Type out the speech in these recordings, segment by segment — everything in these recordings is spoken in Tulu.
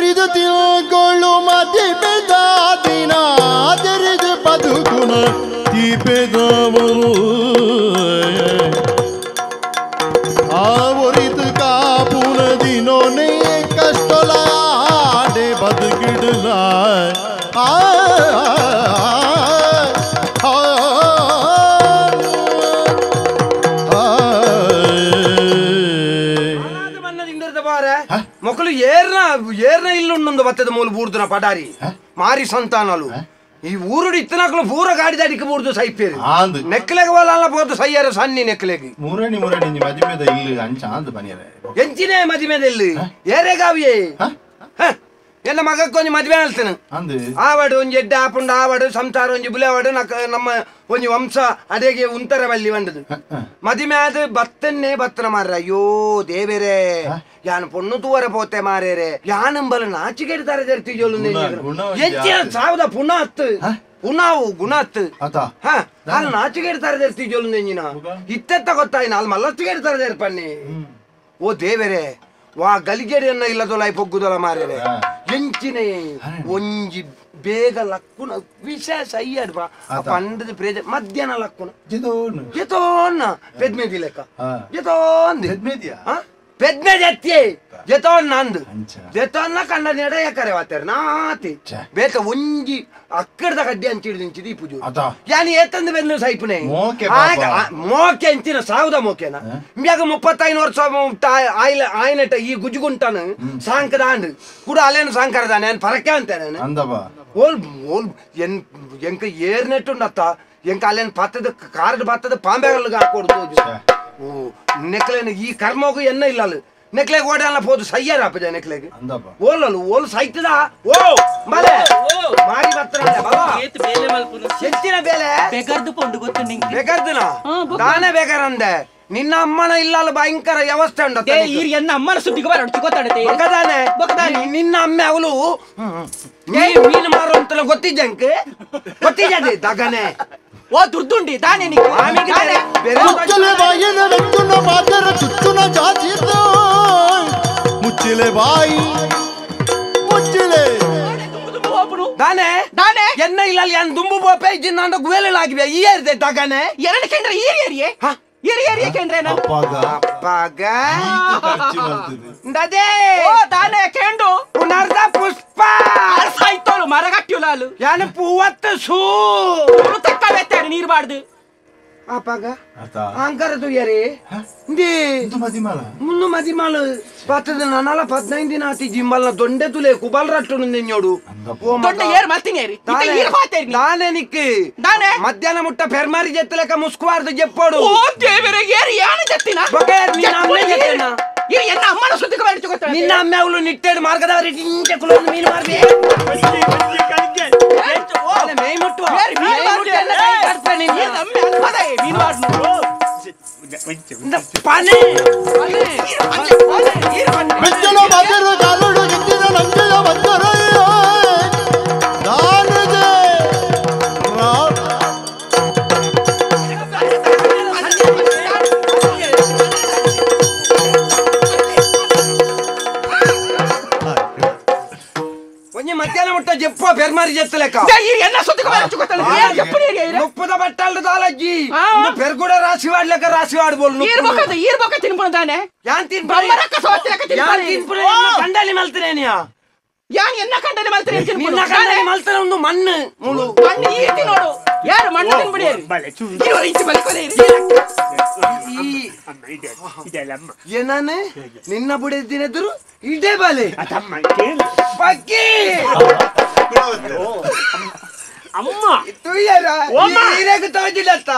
ಕರಿದು ತಿಳ್ಕೊಳ್ಳು ಮದಿಮೆದ ದಿನ ತೆರೆದು ಬದುಕುನ ತೀಪೆದವರು ಆ ಒರಿದು ಕಾಪುನ ದಿನೋನೇ ಕಷ್ಟಲಾಡೆ ಬದುಕಿಡಲ ಆ మొక్కలు ఏర్న ఏర్న ఇల్లు బత్తది మూలు బూర్దున పడారి మారి సంతానాలు ఈ ఊరుడు ఇత్తనకులు పూర గాడిదాడికి బూర్దు సైపేరు నెక్కలేక వాళ్ళ పోతు సయ్యారు సన్ని నెక్కలేకి మురణి మురణి మది మీద ఇల్లు అంచ పనియరే ఎంచినే మది మీద ఇల్లు ఏరే కావియే ఎన్న మగ కొంచెం మదివే వెళ్తాను ఆవాడు ಒಂಜಿ ಎಡ್ಡೆ ಆಪುಂಡು ಆವಾಡು ಸಂಸಾರ ಒಂಜಿ ಬುಲೆವಾಡು ನಮ್ಮ ಒಂಜಿ ವಂಶ ಅದೇಗೆ ಉಂತರ ಬಲ್ಲಿ ಬಂದದು ಮದಿಮೆ ಆದ ಬತ್ತನ್ನೇ ಬತ್ತನ ಮಾರ್ರ ಅಯ್ಯೋ ದೇವೇರೇ ಯಾನು ಪೊಣ್ಣು ತೂವರ ಪೋತೆ ಮಾರೇರೆ ಯಾನಂಬಲ ನಾಚಿಕೆಡ್ತಾರೆ ಜರ್ತಿಜೋಲು ಹೆಚ್ಚಿನ ಸಾವದ ಪುನಃ ಹತ್ತು ಪುನಾವು ಗುಣ ಹತ್ತು ಹಾ ಅಲ್ಲಿ ನಾಚಿಕೆಡ್ತಾರೆ ಜರ್ತಿಜೋಲು ನೆಂಜಿನ ಇತ್ತೆತ್ತ ಗೊತ್ತಾಯ್ನ ಅಲ್ಲಿ ಮಲ್ಲತ್ತಿಗೆಡ್ತಾರೆ ಜರ್ಪನ್ನಿ ಓ ದೇವೇರೇ ವಾ ಗಲಿಗೆಡಿಯನ್ನ ಇಲ್ಲದೊಲ ಪೊಗ್ಗುದೊಲ ಮಾರೇರೆ ಎಂಚಿನ ಒಂಜಿ ಬೇಗ ಲಕ್ಕುನ ವಿಶೇಷ ಅಯ್ಯಾಡು ಬಾ ಪಂಡದ ಪ್ರೇಜ ಮಧ್ಯಾಹ್ನ ಲಕ್ಕುನ ಜೆತೋನ್ನ ಪೆದ್ಮೇದಿ ಲೆಕ್ಕ ಜೆತೋಂದಿ ಪೆದ್ಮೇದಿ ಅತ್ಯೆ ಜೆತೋನ್ನ ಅಂದು ಜೆತೋನ್ನ ಕಂಡ ನೆಡ ಯಾಕರೆ ವಾತಾರೆ ನಾತಿ ಬೇಕ ಒಂಜಿ ಅಕ್ಕಡ್ದ ಕಡ್ಡಿ ಅಂಚಿಡ್ದು ಇಂಚಿದು ಈ ಪೂಜೆ ಯಾನಿ ಏತಂದು ಬೆಂದು ಸೈಪುನೆ ಮೋಕೆ ಅಂಚಿನ ಸಾವುದ ಮೋಕೆನ ಮ್ಯಾಗ 35 ವರ್ಷ ಆಯ್ನಟ ಈ ಗುಜುಗುಂಟಾನು ಸಾಂಕದ ಅಂಡು ಕೂಡ ಅಲ್ಲೇನು ಸಾಂಕರದಾನೆ ಪರಕೆ ಅಂತಾನೆ ಓಲ್ ಓಲ್ ಎನ್ ಎಂಕ ಏರ್ನೆಟ್ಟುಂಡತ್ತ ಎಂಕ ಅಲ್ಲೇನು ಪತ್ತದ ಕಾರಡ್ ಬತ್ತದ ಪಾಂಬೆಗಳು ಹಾಕೊಡ್ದು ಓ ನೆಕ್ಲೇನು ಈ ಕರ್ಮೋಗು ಎನ್ನ ಇಲ್ಲ ಅಲ್ಲಿ ನೆಕ್ಲೆಗ್ ಓಡಲ್ಲ ಪೋದು ಸಯ್ಯಾರ ಅಪ್ಪಜ ನೆಕ್ಲೆಗ್ ಓಲಲು ಓಲ್ ಸೈತದ ಓ ಮಲೆ ಮಾರಿ ಬತ್ತರಲ್ಲ ಬಾಬಾ ಏತ್ ಬೇಲೆ ಮಲ್ಪುನು ಹೆಚ್ಚಿನ ಬೇಲೆ ಬೆಗರ್ದು ಪೊಂಡು ಗೊತ್ತು ನಿಂಗೆ ಬೆಗರ್ದುನ ದಾನೆ ಬೇಗರಂದೆ ನಿನ್ನ ಅಮ್ಮನ ಇಲ್ಲಲ್ಲ ಭಯಂಕರ ವ್ಯವಸ್ಥೆ ಉಂಟು ಈರ್ ಎನ್ನ ಅಮ್ಮನ ಸುದ್ದಿಗೆ ಬರ ಗೊತ್ತಾಡತೆ ಬೊಕದಾನೆ ಬೊಕದಾನೆ ನಿನ್ನ ಅಮ್ಮೆ ಅವಳು ಮೀನು ಮಾರು ಅಂತ ಗೊತ್ತಿದ್ದಂಕ ಗೊತ್ತಿದ್ದೆ ದಗನೆ ಓ ದುರ್ದುಂಡಿ ದಾನೆ ಮುಚ್ಚಲೆ ಬಾಯಿನ ವೆಚ್ಚುನ ಮಾತರ ಚುಚ್ಚುನ ಜಾಜಿದ ಮುಚ್ಚಿಲೆ ಬಾಯಿ ಮುಚ್ಚಿಲೆ ದಾನೆ ದಾನೆ ಎನ್ನ ಇಲ್ಲ ಏನ್ ದುಂಬು ಬೋಪೆ ಜಿನ್ನಾಂಡ ಗುವೆಲಾಗಿವೆ ಈ ಏರ್ದೆ ದಗನೆ ಎರಡು ಕೇಂದ್ರ ಈರ್ ಏರಿಯೇ ಏರಿ ಏರಿಯೇ ಕೇಂದ್ರ ಅಪ್ಪಾಗ ಅಪ್ಪಾಗ ದದೇ ಓ ದಾನೆ ಕೇಂಡು ಪುನರ್ದ ಪುಷ್ಪ ಸಾಯ್ತೋಳು ಮರಗಟ್ಟಿಯುಲಾಲು ಯಾನು ಪೂವತ್ತು ಸೂ ತಕ್ಕ ನೀರು ಬಾಡ್ದು ಅಪ್ಪಾಗ ಅಂಕರ ತುಯ್ಯರಿ ಇಂದಿ ಮುನ್ನು ಮದಿಮಾಲ ಪತ್ತದ ನಾನಲ್ಲ 15 ದಿನ ಆತಿ ಜಿಂಬಲ್ನ ದೊಂಡೆ ತುಲೆ ಕುಬಲ್ ರಟ್ಟು ನಿನ್ನೋಡು ದೊಂಡೆ ಏರ್ ಮಲ್ತೀನಿ ಏರಿ ಏರ್ ಪಾತೇರಿ ದಾನೆ ನಿಕ್ಕು ದಾನೆ ಮಧ್ಯಾಹ್ನ ಮುಟ್ಟ ಫೆರ್ಮಾರಿ ಜೆತ್ತಲೆಕ ಮುಸ್ಕುವಾರ್ದು ಜೆಪ್ಪೋಡು ಓ ದೇವರೇ ಏರ್ ಯಾನ ಜೆತ್ತಿನ ಬೊಕೇರ್ ನಿನ್ನ ಅಮ್ಮೆ ಜೆತ್ತಿನ ಏರ್ ಎನ್ನ ಅಮ್ಮನ ಸುದ್ದಿಗೆ ಬರಚು ಗೊತ್ತ ನಿನ್ನ ಅಮ್ಮೆ ಅವಳು ನಿಟ್ಟೇಡು ಮಾರ್ಗದವರಿ ಇಂಚೆ ಕುಲೊಂದು ಮೀನು ಮಾರ್ಬಿ ಮೇ ಮುಟ್ಟುವ ಮೆಚ್ಚಲ ಮಾತರು ಕಾಲುಡು ಎತ್ತಿದ ನಂಜಲ ಬಂದರಯ್ಯ ದಾನದೆ ಒಂಜಿ ಮಧ್ಯಾಹ್ನ ಮುಟ್ಟ ಜೆಪ್ಪ ಪೆರ್ಮಾರಿ ಜೆತ್ತಲೆಕ್ಕ ಎನ್ನ ಸುದ್ದಿಗೆ ಬರಚು ಗೊತ್ತಲ್ಲ ಮುಪ್ಪದ ಬಟ್ಟಲ್ದ ದಾಲಜ್ಜಿ ಪೆರ್ಗುಡ ರಾಶಿ ವಾಡ್ಲಕ್ಕ ರಾಶಿ ವಾಡ್ಬೋಲ್ ಈರ್ ಬೊಕದ ಈರ್ ಬೊಕ ತಿನ್ಪುಣ ದಾನೆ ಯಾನ್ ತಿನ್ಪುಣ ಬ್ರಹ್ಮರಕ್ಕ ಸೋತಿಲಕ್ಕ ತಿನ್ಪುಣ ಯಾನ್ ತಿನ್ಪುಣ ಕಂಡಲಿ ಮಲ್ತನೆ ನೀ ಯಾನ್ ಎನ್ನ ಕಂಡಲಿ ಮಲ್ತನೆ ತಿನ್ಪುಣ ನಿನ್ನ ಕಂಡಲಿ ಮಲ್ತನೆ ಒಂದು ಮಣ್ಣು ಮುಳು ಮಣ್ಣು ಈ ತಿನ್ನೋಡು ಯಾರು ಮಣ್ಣು ತಿನ್ಬಿಡಿ ಇವರು ಇಂಚು ಬಲಿಕೊಲೆ ಈ ಏನಾನೆ ನಿನ್ನ ಬುಡೆದಿನೆದುರು ಇದೇ ಬಲೆ ಪಕ್ಕಿ ಅಮ್ಮ ತುಯ್ಯರ ಈರೆಗು ತೋಜಿಲ್ಲತ್ತ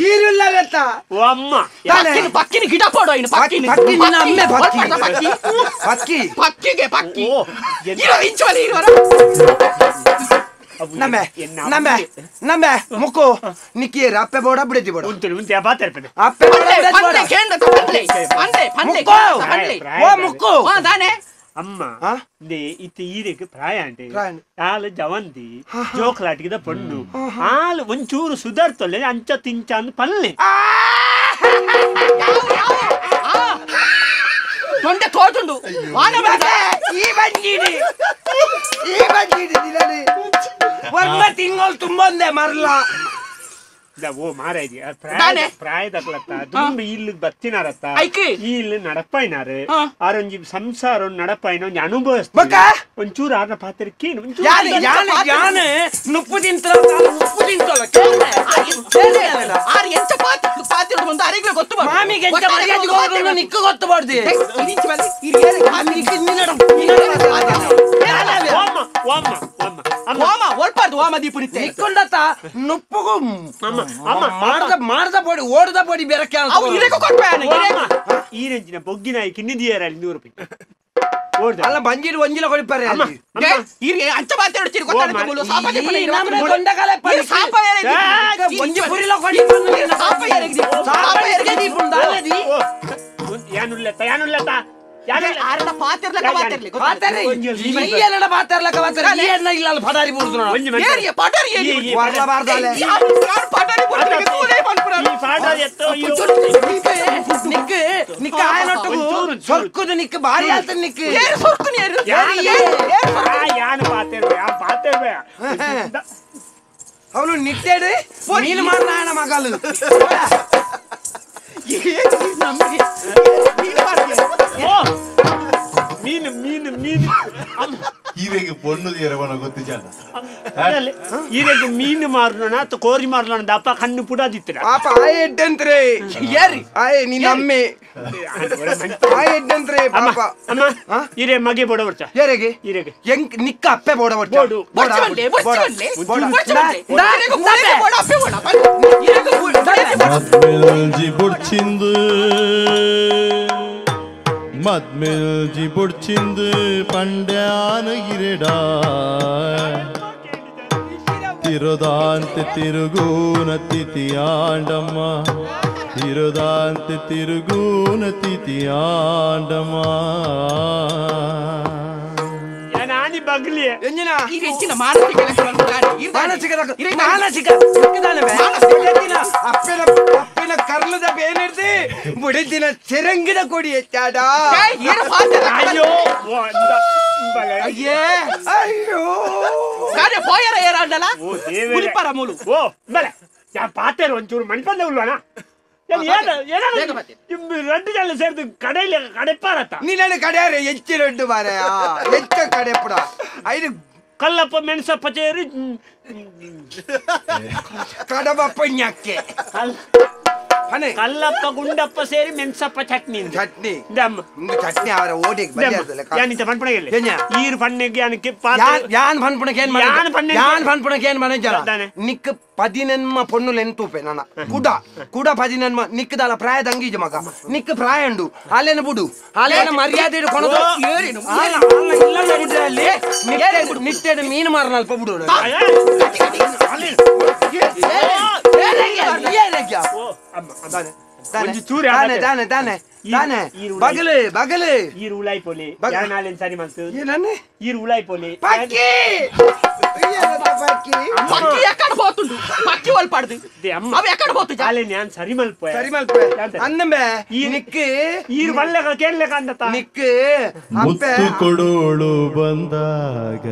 ಈರುಲ್ಲರತ್ತ ಓ ಅಮ್ಮ ಪಕ್ಕಿನ ಪಕ್ಕಿನ ಗಿಡ ಪೋಡು ಇನ್ನು ಪಕ್ಕಿನ ಪಕ್ಕಿ ನಿನ್ನ ಅಮ್ಮೆ ಪಕ್ಕಿ ಪಕ್ಕಿ ಪಕ್ಕಿ ಪಕ್ಕಿಗೆ ಪಕ್ಕಿ ಇರೋ ಇಂಚು ಬಲೆ ಇರುವರ ನಮ್ಮೆ ನಮ್ಮೆ ನಮ್ಮೆ ಮುಕ್ಕು ನಿಕ್ಕಿಯರ ಅಪ್ಪೆ ಬೋಡ ಬಿಡತಿ ಬೋಡ ಉಂಟು ಉಂಟು ಬಾತರ್ಪನೆ ಅಪ್ಪೆ ಬೋಡ ಬಿಡತಿ ಬೋಡ ಕೇಂದ್ರ ಪಂಡ್ಲೆ ಪಂಡ್ಲೆ ಪಂಡ್ಲೆ ಪಂಡ್ಲೆ ಓ ಮುಕ್ಕು ಆ ದಾನೆ ಅಮ್ಮ ಇತ್ತ ಈರೆಗ್ ಪ್ರಾಯ ಅಂಟೆ ಆಲು ಜವಂತಿ ಜೋಕ್ಲಾಟಿಗಿದ ಪಣ್ಣು ಆಲು ಒಂಚೂರು ಸುಧಾರ್ತೊಲ್ಲೆ ಅಂಚ ತಿಂಚ ಅಂದ್ ಪಲ್ಲೆ ತೊಂಡೆ ತೋಟುಂಡು ಈ ಬಂಜಿಡಿ ಈ ಬಂಜಿಡಿ ನಿನ್ನಡಿ ಒಂದ ತಿಂಗಳು ತುಂಬೊಂದೆ ಮರ್ಲ ಓ ಮಾರಾಯ್ದಿ ಪ್ರಾಯದಕ್ಲತ್ತ ದುಂಬು ಇಲ್ಲು ಬತ್ತಿನಾರತ್ತ ಇಲ್ಲು ನಡಪಾಯಿನಾರು ಆರೊಂಜಿ ಸಂಸಾರ ನಡಪಾಯಿನ ಒಂಜಿ ಅನುಭವ ಒಂಚೂರು ಆರ್ನ ಪಾತ್ರ ಕೇನು ನುಪ್ಪು ತಿಂತ ಉಪ್ಪು ತಿಂತಲ್ಲ ಮಾಮಿಗೆ ನಿಕ್ಕು ಗೊತ್ತು ಬಾರ್ದು ನಿಕ್ಕೊಂಡತ್ತ ನುಪ್ಪುಗು ಮಾಡ್ದ ಪೊಡಿ ಓಡದ ಪೊಡಿ ಬೆರಕೆ ಈ ರಂಜಿನ ಬೊಗ್ಗಿನಾಯಿ ಕಿನ್ನಿದಿಯರಲ್ಲಿ 100 ರೂಪಾಯಿ ಅಲ್ಲ ಬಂಜಿಡು ಒಂಜಿಲ ಕೊಡಿಪಾರೆ ಸೊರ್ಕುದು ನಿಕ್ಕು ಭಾರಿ ಆತ ನಿಕ್ಕು ಅವನು ನಿಟ್ಟೇಡು ನೀನು ಮಾಡ ಮಗಲು ಮೀನು ಮೀನು ಮೀನು ಈರೆಗೆ ಪೊಣ್ಣು ಎರವನ ಗೊತ್ತು ಜನ ಈರೆಗೆ ಮೀನು ಮಾರೋಣ ಅಥವಾ ಕೋರಿ ಮಾರೋಣ ಅಪ್ಪ ಕಣ್ಣು ಪುಡಾದಿತ್ತು ಪಾಪ ಆಯ್ ಎಡ್ಡಂತ್ರೆ ಯಾರಿ ಆಯ್ ನಿನ್ನ ಅಮ್ಮೆ ಆಯ್ ಎಡ್ಡಂತ್ರೆ ಪಾಪ ಅಮ್ಮ ಈರೆ ಮಗೆ ಬೋಡ ಬರ್ಚ ಯಾರಿಗೆ ಈರೆಗೆ ಎಂಕ್ ನಿಕ್ಕ ಅಪ್ಪೆ ಬೋಡ ಬರ್ಚ ಬೋಡು ಮದ್ಮಿಲ್ಜಿ ಬುಡ್ಚಿಂದು ಮದ್ಮಿಲ್ಜಿ ಬುಡ್ಚಿಂದು ಪಂಡ್ಯಾನ ಗಿರಿಡ ತಿರುದಾಂತೆ ತಿರುಗೂನ ತಿಥಿಯಾಂಡಮ್ಮ ತಿರುದಾಂತೆ ತಿರುಗೂನ ತಿಥಿಯಾಂಡಮ್ಮ ನಾನಿ ಬಗ್ಲಿ ಎಂಜಿನ ಮಾನಸಿಕ ಮಾನಸಿಕ ಅಪ್ಪನ ಅಪ್ಪನ ಕರ್ಲದ ಬೇನಿಡ್ದು ಬುಡಿದಿನ ಚೆರಂಗಿದ ಕೊಡಿ ಹೆಚ್ಚಾಡ ಅಯ್ಯೋ ಅಯ್ಯೇ ಅಯ್ಯೋ ಪೋಯರ ಏರಾಂಡಲ ಉಳಿಪಾರ ಮೂಲು ಓ ಬಲೆ ಯಾ ಪಾತೇರು ಒಂಚೂರು ಮಣಿಪಂದ ಉಲ್ವಣ ரெண்டு ஜால சேர்ந்து கடையில கடைப்பாரத்தா ನೀನು ಕಡೆಯಾರೆ ಹೆಚ್ಚು ರೆಡ್ಡು ಮಾರಾಯ ಹೆಚ್ಚ ಕಡೆಪುಡ ಐದು ಕಲ್ಲಪ್ಪ ಮೆಣಸಪ್ಪ ಸೇರಿ ಕಡಬಪ್ಪ ಞಕ್ಕೆ ಕಲ್ಲಪ್ಪ ಗುಂಡಪ್ಪ ಸೇರಿ ಮೆಣಸಪ್ಪ ಚಟ್ನಿ ಚಟ್ನಿ ಚಟ್ನಿ ಅವರ ಓಡಿಗೆ ಯಾನಿತ ಪನ್ಪಣೆಗೆ ಈರು ಪಣ್ಣೆಗೆ ಯಾನಕ್ಕೆ ಯಾನ್ ಪನ್ಪಣಕ್ಕೆ ಏನ್ ಯಾನ್ ಪನ್ಪಣಕ್ಕೆ ಏನ್ ಮನೆ ನಿಕ್ ಪದಿನೆನ್ಮ ಪೊಣ್ಣುಲು ಎಂತೂಪೆ ನನ್ನ ಕುಡ ಕುಡ ಪದಿನೆನ್ಮ ನಿಕ್ಕದಲ್ಲ ಪ್ರಾಯದ ಅಂಗೀಜ ಮಗ ನಿಕ್ ಪ್ರಾಯ ಉಂಡು ಅಲ್ಲೇನ ಬುಡು ಅಲ್ಲೇನ ಮರ್ಯಾದೆ ಕೊಣದು ಅಲ್ಲಿ ನಿಟ್ಟೆಡು ಮೀನು ಮಾರನ ಅಲ್ಪ ಬುಡು ತಾನೆ ತಾನೆ ತಾನೆ ಬಗಲು ಬಗಲು ಈರು ಉಳಾಯಿ ಪೋಲಿ ಯಾನಾಲೇನ್ ಸರಿ ಮಲ್ತು ಏನನ್ನೆ ಈರು ಉಳಾಯಿ ಪೋಲಿ ಪಕ್ಕಿ ಪಕ್ಕಿ ಎಕ್ಕಡ ಹೋತುಂಡು ಪಕ್ಕಿ ಒಲ್ಪಾಡ್ದು ಅವ ಎಕ್ಕಡ ಹೋತು ಅಲೆ ನಾನು ಸರಿ ಮಲ್ಪೆ ಸರಿ ಮಲ್ಪೆ ಅನ್ನಂಬೆ ನಿಕ್ ಈರು ಬಲ್ಲೆಗ ಕೇಳ್ಲೆಕ ಅಂದತ ನಿಕ್ ಮುತ್ತು ಕೊಡೋಳು ಬಂದಾಗ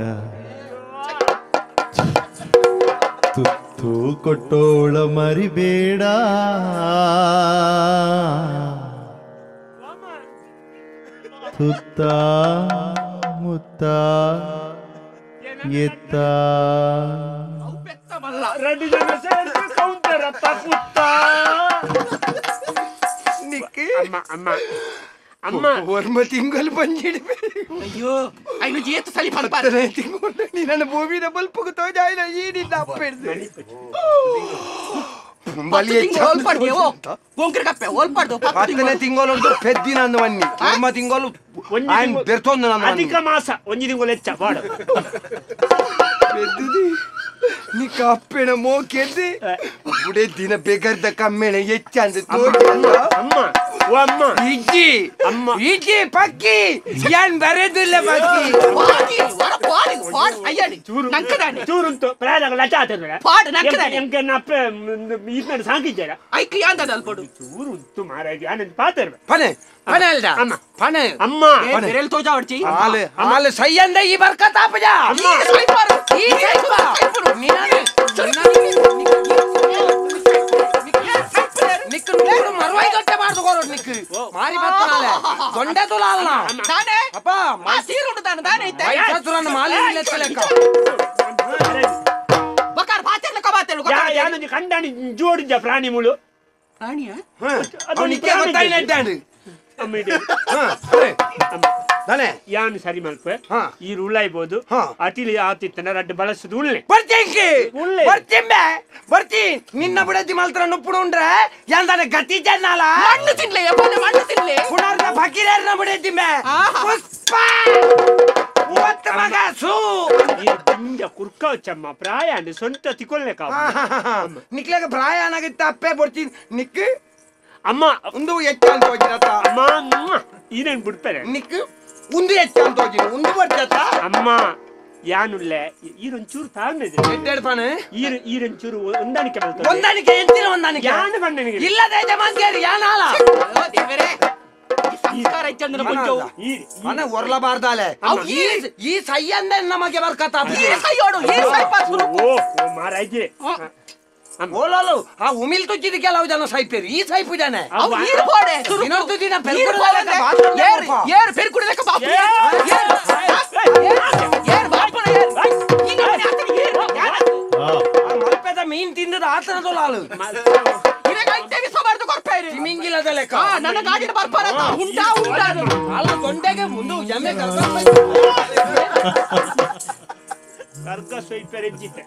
ತುತ್ತು ಕೊಟ್ಟೋಳ ಮರಿಬೇಡ ತುತ್ತ ಮುತ್ತ ಎತ್ತ ரெண்டு ಜನ ಸೇರಿ ಕೌಂಟರ್ ಅತ್ತ ಕುತ್ತ ನಿಕ್ಕಿ ಅಮ್ಮ ಅಮ್ಮ ಅಮ್ಮ ವರ್ಮ ತಿಂಗಳು ಬಂಜಿಡಿ ಅಯ್ಯೋ ಐನು ಜೇತು ಸಲಿ ಪನ್ಪಾರ ತಿಂಗಳು ನೀನನ್ನ ಭೂಮಿನ ಬಲ್ಪುಗು ತೋಜಾಯಿನ ಈಡಿದ್ದ ಅಪ್ಪ ಹತ್ತನೇ ತಿಂಗಳು ಪೆದ್ದಿನ ಅಂದು ಬನ್ನಿ ವರ್ಮ ತಿಂಗಳು ಬೆರ್ತೊಂದು ನಾನು ಅಧಿಕ ಮಾಸ ಒಂಜಿ ತಿಂಗಳು ಹೆಚ್ಚ ಬಾಡು ಪೆದ್ದಿದಿ ನಿಕ್ಕ ಅಪ್ಪೆಣ ಮೋಕೆದ್ದಿ ಬುಡೆ ದಿನ ಬೇಗರ್ದ ಕಮ್ಮೆಣ ಹೆಚ್ಚ ಅಂದ ಅಮ್ಮ ಓ ಅಮ್ಮ ಇಜ್ಜಿ ಅಮ್ಮ ಇಜ್ಜಿ ಪಕ್ಕಿ ಏನ್ ಬರೆದಿಲ್ಲ ಪಕ್ಕಿ ಪಾಡಿ ವರ ಪಾಡಿ ಪಾಡಿ ಅಯ್ಯಡಿ ಚೂರು ನಂಕದಾನೆ ಚೂರುಂತು ಪ್ರಾಯದಾಗ ಲಚ ಆತದ ಪಾಡು ನಂಕದಾನೆ ಎಂಕ ನಪ್ಪ ಈತನ ಸಾಂಕಿಜರ ಐಕ್ ಯಾಂದದ ಅಲ್ಪಡು ಚೂರುಂತು ಮಾರಾಯ ಆನಂದ್ ಪಾತರ್ವೆ ಪನೆ ಪನೆ ಅಲ್ದ ಅಮ್ಮ. ಪನೆ ಅಮ್ಮ ಬೆರೆಲ್ ತೋಜಾವಡ್ಚಿ ಹಾಲು ಹಾಲು ಸೈಯಂದ ಈ ಬರ್ಕತ್ ಆಪಜ ಈ ಸೈಪರು ಈ ಸೈಪ ನಿನನೆ ನಿಕ್ ನೂರು ಮರುವೈ ಗಟ್ಟೆ ಬಾರ್ದು ಕೋರೋ ನಿಕ್ ಮಾರಿ ಬತ್ತನಾಲೆ ದೊಂಡೆ ತುಲಾಲ್ನ ದಾನೆ ಅಪ್ಪ ಆ ಸೀರುಂಡು ದಾನೆ ದಾನೆ ಇತ್ತೆ ಮೈಸೂರನ್ನ ಮಾಲಿ ಲೆಕ್ಕ ಬಕಾರ ಪಾತೆರ್ಲ ಕಬಾತೆಲು ಯಾ ಯಾನೊಂಜಿ ಕಂಡಾಣಿ ಜೋಡಿಜ ಪ್ರಾಣಿ ಮುಳು ಪ್ರಾಣಿಯ ಅವನಿಗೆ ಗೊತ್ತಾಯಿಲ್ಲ ಇದ್ದಾನೆ ಅಮ್ಮ ಇದೆ ದಾನೆ ಯಾನು ಸರಿ ಮಲ್ಪೆ ಹಾ. ಈ ಉಳ್ಳಾಯ್ಬೋದು ಹಾ. ಅಟಿಲಿ ಆತಿತ್ತನ ರಡ್ಡು ಬಳಸುದು ಉಳ್ಳೆ ಬರ್ತೀನಿ ಉಳ್ಳೆ. ಬರ್ತೀನಿ ಬರ್ತಿ ನಿನ್ನ ಬಿಡದಿ ಮಲ್ತ್ರ ನುಪ್ಪುಡು ಉಂಡ್ರೆ ಯಾಂದಾನೆ ಗತಿ ಜನ್ನಾಲ ಮಣ್ಣು ತಿನ್ಲೆ ಯಪ್ಪನೆ ಮಣ್ಣು ತಿನ್ಲೆ ಪುನರ್ನ ಫಕೀರರ್ನ ಬಿಡದಿ ಮೆ ಆಹಾ. ಪುಷ್ಪ ಮೂವತ್ತು ಮಗ ಸೂ ಈ ದಿಂಜ ಕುರ್ಕ ಚಮ್ಮ ಪ್ರಾಯ ಅಂದ್ರೆ ಸ್ವಂತ ತಿಕೊಲ್ಲೆ ಕಾವು ನಿಕ್ಲಾಗ ಪ್ರಾಯ ಅನಾಗಿತ್ತ ಅಪ್ಪೆ ಬರ್ತೀನಿ ನಿಕ್ ಅಮ್ಮ ಒಂದು ಹೆಚ್ಚ ಅಂತ ಹೋಗಿರತ್ತ ಅಮ್ಮ ಈನೇನ್ ಬಿಡ್ತಾರೆ ನಿಕ್ ಒಂದು ಹೆಚ್ಚ ಅಂತ ಹೋಗಿರು ಒಂದು ಬರ್ತತ್ತ ಅಮ್ಮ ಯಾನುಲ್ಲೆ ಈರೊಂಚೂರು ತಾಳ್ಮೆ ಇದೆ. ಎಡ್ಡೆಡ್ ಪಾನೆ ಈರು ಈರೊಂಚೂರು ಹೊಂದಾಣಿಕೆ ಬರ್ತದೆ ಹೊಂದಾಣಿಕೆ ಎಂತಿನ ಹೊಂದಾಣಿಕೆ ಯಾನು ಬಂದನಿಗೆ ಇಲ್ಲದ ಯಜಮಾನ್ಗೆ ಯಾನಾಲ ಓ ದೇವರೇ ಈ ಸಂಸ್ಕಾರ ಇಚ್ಚಂದ್ರ ಮುಂಚೆ ಈರು ಮನೆ ಒರ್ಲಬಾರ್ದಾಲೆ ಅವ್ ಈ ಈ ಸೈಯಂದೆ ನಮಗೆ ಬರ್ಕತ್ತ ಈ ಸೈಯೋಡು ಈ ಸೈಪ ಸುರುಕು ಓ ಓ ಮಾರಾಯ್ಜೆ ಓಲಾಲು ಆ ಉಮಿಲ್ ತುಚ್ಚಿದ ಕೆಲವು ಜನ ಸೈಪೇರು ಈ ಸೈಪು ಜನ ಅವ್ ಈರು ಪೋಡೆ ಸುರುಕು ಇನ್ನೊಂದು ದಿನ ಈರು ಪೋಡೆ ಏರ್ ಏರ್ ಪೆರ್ಕುಡಲೆಕ್ಕ ಬಾಪು ಏರ್ ಏರ್ ಬಾಪುನ ಏರ್ ಈ ನಮ್ಮನೆ ಆತನ ಏರ್ ಆ ಮಲ್ಪೆದ ಮೀನ್ ತಿಂದದ ಆತನ ದೊಲಾಲು ಇರೆಗ ಐತೆ ವಿಸಬಾರ್ದು ಕೊರ್ಪೇರಿ ತಿಮಿಂಗಿಲದ ಲೆಕ್ಕ ಆ ನನ್ನ ಗಾಡಿನ ಬರ್ಪಾರತ್ತ ಉಂಟಾ ಉಂಟಾ ಅಲ್ಲ ದೊಂಡೆಗೆ ಮುಂದೆ ಎಮ್ಮೆ ಕರ್ಕ ಸ್ವೈಪೇರೆಜ್ಜಿತ್ತೆ.